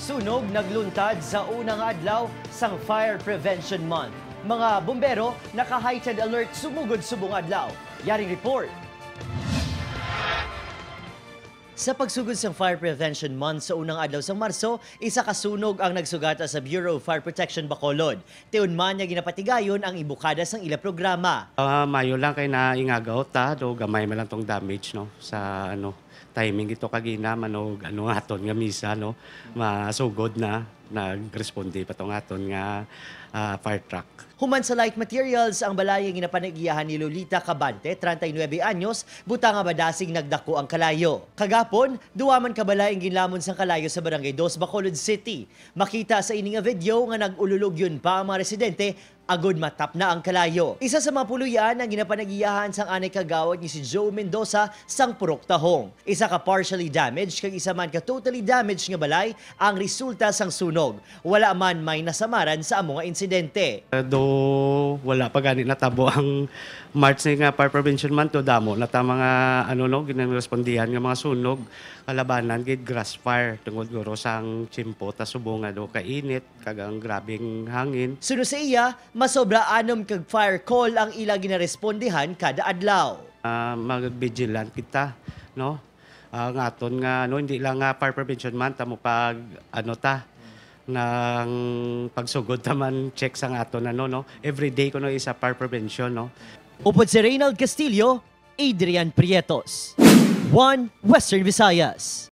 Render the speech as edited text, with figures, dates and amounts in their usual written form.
Sunog nagluntad sa unang adlaw sang Fire Prevention Month. Mga bumbero naka-heightened alert sumugod subong adlaw. Yaring report. Sa pagsugod sang Fire Prevention Month sa unang adlaw sang Marso, isa ka sunog ang nagsugata sa Bureau of Fire Protection Bacolod. Tiun man niya ginapatigayon ang ibukada sang ila programa. Mayo lang kay na ingagaw ta do gamay man lang tong damage, no, sa ano timing ito kagina manog ano aton nga misa, no, masugod na nagresponde pa tong aton nga fire truck. Human sa light materials ang balay nga ginapanag-iyahan ni Lolita Cabante, 39 anyos, buta nga badasig nagdako ang kalayo. Kagapon, duwa man ka balay ang ginlamon sang kalayo sa Barangay 2, Bacolod City. Makita sa ini nga video nga nag-ululog yun pa ang mga residente agod matap na ang kalayo. Isa sa mga puluyan ang ginapanag-iyahan sang anay kagawad ni si Joe Mendoza sang Purok Tahong. Isa ka partially damaged kag isa man ka totally damaged nga balay ang resulta sang sunog. Wala man may nasamaran sa amo nga insidente. Do wala pa gani natabo ang March ni nga Fire Prevention Month, do damo na ta mga ano, no, ginarespondihan nga mga sunog, kalabanan gid grass fire tungod guro sang tiyempo ta subong nga do kainit kag ang grabeng hangin. Suno sa iya, masobra anom kag fire call ang ila ginarespondihan kada adlaw. Mag-vigilant kita, no, ang aton nga ano, hindi lang nga Fire Prevention Month amo pag ano ta ng pagsugod ta man check sang aton ano, no, everyday kuno isa fire prevention, no. Upod si Reynald Castillo, Adrian Prietos. One Western Visayas.